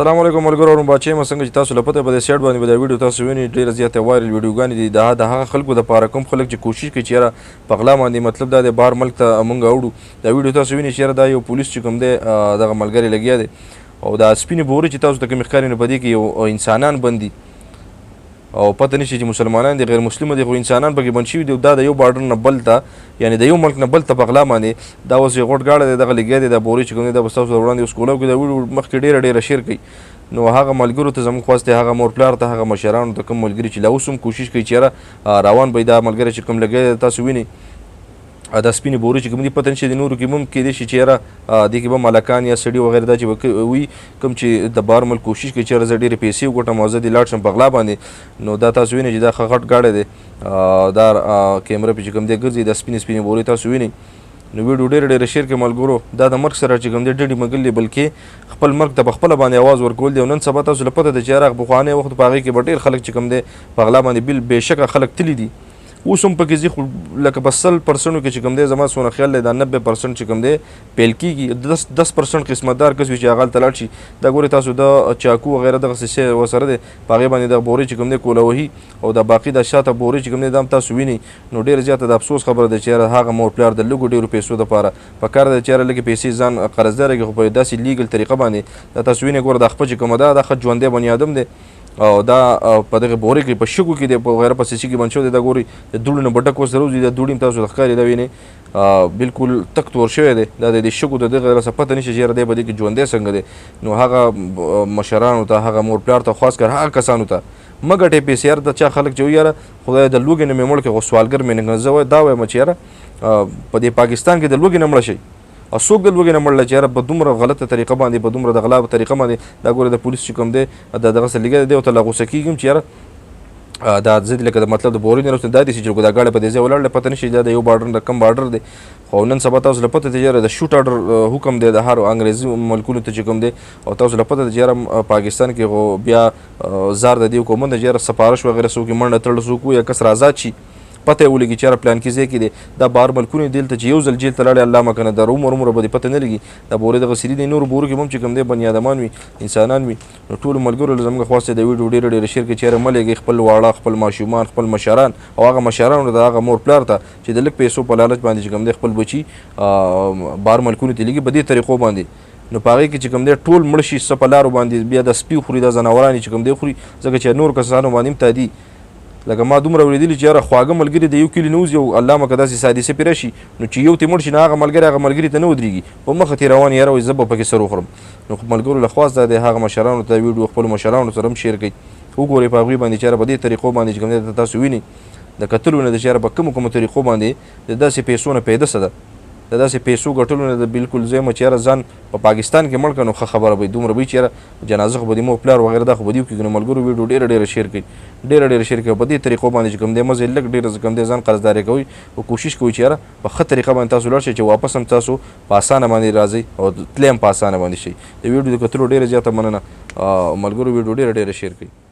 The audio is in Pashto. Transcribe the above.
السلام علیکم ملګرو، ورون باچې ما څنګه چې تاسو لپاره په دې سیټ باندې دا ویډیو تاسو وینئ، ډیره زیاته وایرل ویډیوګانې دي. دا د هغه خلکو د پاره کوم خلک چې کوشش کوي چې یاره په غلا باندې، مطلب دا دی بهر ملک ته مونږ اوړو. دا ویډیو تاسو وینئ چې یاره دا یو پولیس چې کوم دی دغه ملګری لګیا دی او دا سپینې بورې چې تاسو ته کومې ښکاري نو په دې کې یو انسانان بندي او پته نشي چې مسلمانان دي غیر مسلم دي، خو انسانان پکې بند شوي دي. دا د یو بارډر نه بل ته، یعنې د یو ملک نه بل ته په غلا باندې دا اوس یو غټ ګاډی دی، دغه لګیا دی. دا بورې چې کوم دی دا به ستاسو وړاندې اوس کولاو کې دا ویډیو مخکې ډېره ډېره شیر کوي. نو هغه ملګرو ته زموږ خواست دی، هغه مور پلار ته، هغه مشرانو ته، کوم ملګري چې لا اوس هم کوشش کوي چې یاره روان به دا ملګری چې کوم لګیا دی تاسو وینئ دا سپینې بورې چې کوم دي، پته نشي د نورو کې هم کېدای شي چې یاره دې کې به ملکان یا سړي وغیره دا چې به وي کوم چې د بهر ملک کوشش کوي چې یاره زه ډېرې پیسې وګټم او زه دې لاړ شم په غلا باندې. نو دا تاسو وینئ چې دا ښه غټ ګاډی دی، دا کیمره پې چې کوم دی ګرځي، دا سپینې سپینې بورې تاسو وینئ. نو ویډیو ډېره ډېره شیر کړئ ملګرو. دا د مرګ سره چې کوم دی ډډې مګل دی، بلکې خپل مرګ ته په خپله باندې اواز ورکول دی. او نن سبا تاسو له پته ده چې یاره هغه پخوانی وخت په هغې کې به ډېر خلک چې کوم دی په غلا باندې بل بېشکه خلک تللي دي، اوس هم پکې ځي، خو لکه په 100% کې چې کوم دی زما څونه خیال دی دا 90% چې کوم دی پیل کېږي، 10% قسمتدار کس وي چې هغه هلته لاړ شي. دا ګورئ تاسو د چاکو وغیره دغسې شی ورسره دی، په هغې باندې دغه بورې چې کوم دی کوله وهي او دا باقي دا شاته بورې چې کوم دی دا هم تاسو وینئ. نو ډېره زیاته د افسوس خبره ده چې یاره هغه مور پلار د لږو ډېرو پیسو دپاره په کار ده چې یاره لږې پیسې ځان قرضداره کړي، خو په داسې لیګل طریقه باندې دا تاسو وینئ. ګوره دا خپه چې کومه ده دا ښه ژوندی بني آدم دی او دا په دغه بورې کې په شګو کې دی، په غیره په سیسي کې بند شوی دی. دا ګورئ د دوړو نه به ډک اوس راوځي، دا دوړي هم تاسو ته ښکاري، دا وینئ بالکل تک تور شوی دی. دا د دې شګو د دغه راسه پته نشي چې یاره دی په دې کې ژوندی څنګه دی. نو هغه مشرانو ته، هغه مور پلار ته، خاص کر هغه کسانو ته مه ګټې پیسې. یاره د چا خلک چې وایي یاره خدای د لوږې نه مې مړ کړې خو سوالګر مې نه کړ، زه دا وایم چې یاره په دې پاکستان کې د لوږې نه مړه شئ او څوک د لوږې نه مړل چې یاره په دومره غلطه طریقه باندې، په دومره د غلا په طریقه باندې. دا ګوره د پولیس چې کوم دی دا دغه څه لګیا دی او ته لا غوسه کېږم چې یاره دا زه دې لکه د مطلب د بورې نه راوستم، دا داسې چې دا ګاډی په دې ځای ولاړ دی، پته نشي دا د یو بارډر د کوم بارډر دی. خو نن سبا تاسو له پته دی چې یاره د شوټ آرډر حکم دی د هر انګریزي ملکونو ته چې کوم دی، او تاسو له پته دی چې یاره پاکستان کې خو بیا زار د دې حکومت دی چې یاره سفارش وغیره څوک یې منډه تړل څوک وي یا کس را ازاد شي، پته یې ولګي چې یاره پلان کې ځای کې دی. دا بهر ملکونه دي، دلته چې یو ځل جیل ته لاړې الله مه کنه د عمر عمر به دې پته نه لګي. دا بورې دغه سري دی، نورو بورو کې به هم چې کوم دی بني آدمان وي، انسانان وي. نو ټولو ملګرو له زموږ خواست دی د ویډیو ډېره ډېره شیر کړئ چې یاره مه لېږئ خپل واړه، خپل ماشومان، خپل مشران او هغه مشرانو ته، هغه مور پلار ته چې د لږ پیسو په لالچ باندې چې کوم دی خپل بچي بهر ملکونو ته لېږي په دې طریقو باندې. نو په هغې کې چې کوم دی ټول مړه شي، څه په لارو باندې بیا د سپي خوري، دا ځناوران یې چې کوم دی خوري، ځکه چې نور کسانو باندې هم تادي. لکه ما دومره اورېدلي چې یاره خواږه ملګري د یو کلي نه وځي او الله مه که داسې حادثه پرې راشي نو چې یو ترې مړ شي نو هغه ملګری هغه ملګري ته نه ودرېږي، په مخه ترې روان یاره وایي زه به پکې سر وخورم. نو خو ملګرو له خواست دا دی هغه مشرانو ته ویډیو خپلو مشرانو سره هم شیر کړئ، وګورئ په هغوی باندې چې یاره په دې طریقو باندې چې کوم دی تاسو وینئ د کتلو نه دی چې یاره په کومو کومو طریقو باندې د داسې پیسو نه پیدا څه ده، د داسې پیسو ګټلو نه د بالکل زه یم چې یاره ځان په پاکستان کې مړ کړه نو ښه خبره به وي، دومره به وي چې یاره جنازه خو به دې مور پلار وغیره دا خو به دې وکړي. نو ملګرو ویډیو ډېره ډېره شیر کړئ، ډېره ډېره شیر کړئ. په دې طریقو باندې چې کوم دی مزه لږ ډېره کوم دی ځان قرضداري کوئ او کوشش کوئ چې یاره په ښه طریقه باندې تاسو لاړ شئ چې واپس هم تاسو په اسانه باندې راځئ او تللی هم په اسانه باندې شئ. د ویډیو د کتلو ډېره زیاته مننه ملګرو، ویډیو ډېره ډېره شیر کړئ.